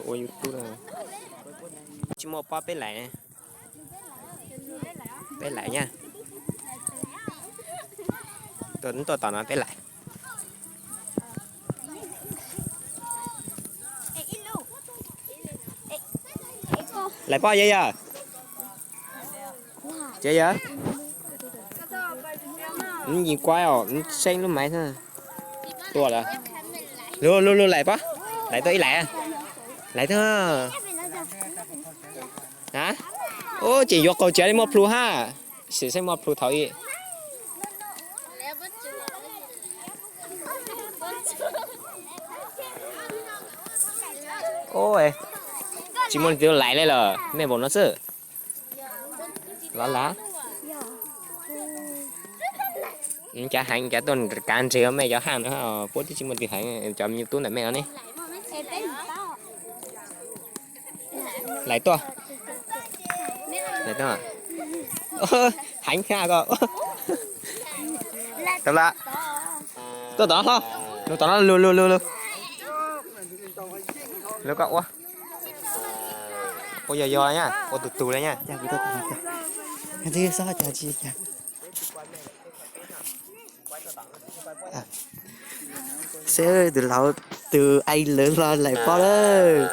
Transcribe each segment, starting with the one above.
Ua YouTube. Tsis muaj pob peb laim. Peb laim nyaj. Tuaj tom no peb laim. Laim pob yog yog. Ces yog. Nws yim kuaib os, nws seeb lub maiv xwb. Tuaj lawm. Lug lug lug laim pob. Laim tuaj ib laim. Laim tuaj. A, ces yuav qaug tsav li muaj plhu hab. Sim saib muaj plhu thaum ub. Tsis muaj leej twg laim li lawm, mej npaum no xwb. Los lav. Cov heev cov tuaj kav nreg mej cov haj no, puab twb tsis muaj leej twg heev, cov me nyuam tub ntawm mej no ne. Laim tuaj. Laim tuaj. Heev thiab koj. Tau lawm. Tuaj tom no hlob. Lug tom no lug lug lug lug. Lug koj ua. Ua yog yog nyaj, ua tug tug li nyaj. Seb tus laus tus ai lawv los laim pob lawm.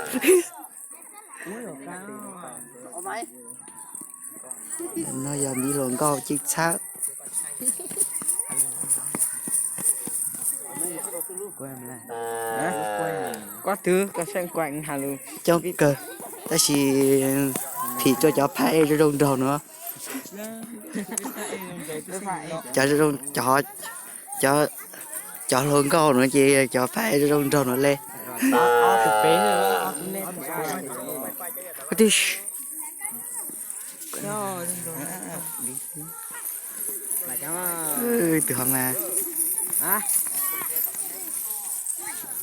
No yog miv hluas nkauj ceeb txhab. Coob kawg, tab sis phim rau cov phaib zoo zoo nraug no. Cov, cov hluas nkauj no ces cov phaib zoo zoo nraug no le. Tus ho mas,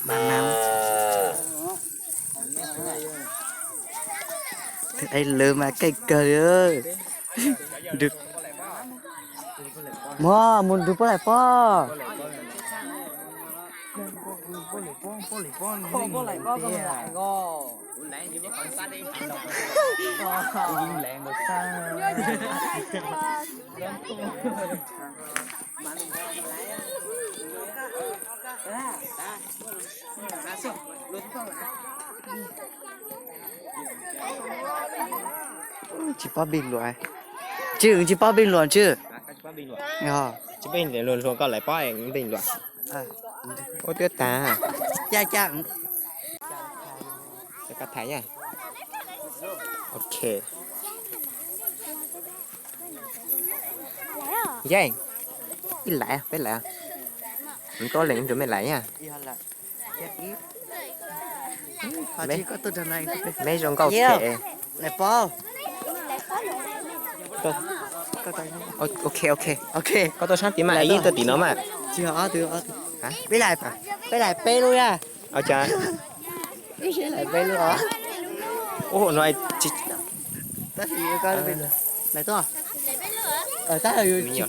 mas mas, tus ai lawv mas keej kawg li. Muab mus nrug puab laim pob. Tsis paub npe luam. Tswb, tsis paub npe luam Tswb. Tsis paub npe luam, koj laim pob npe luam. Ua twb tag. Koj tham. Ok. Yeej, ib laim, peb laim. Tuab leeg nrug mej laim nyaj. Meb zoo nkauj thiab. Ok ok. Koj tuaj sab tid mas, ib tuaj tim no mas. Peb laim peb lub na. Ua cas? Ua no. Tsis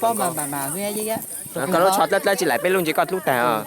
paub mas mas mas. Koj lub tsho dlawb dlawb tsis laim peb lub ntshe koj dlub tag os.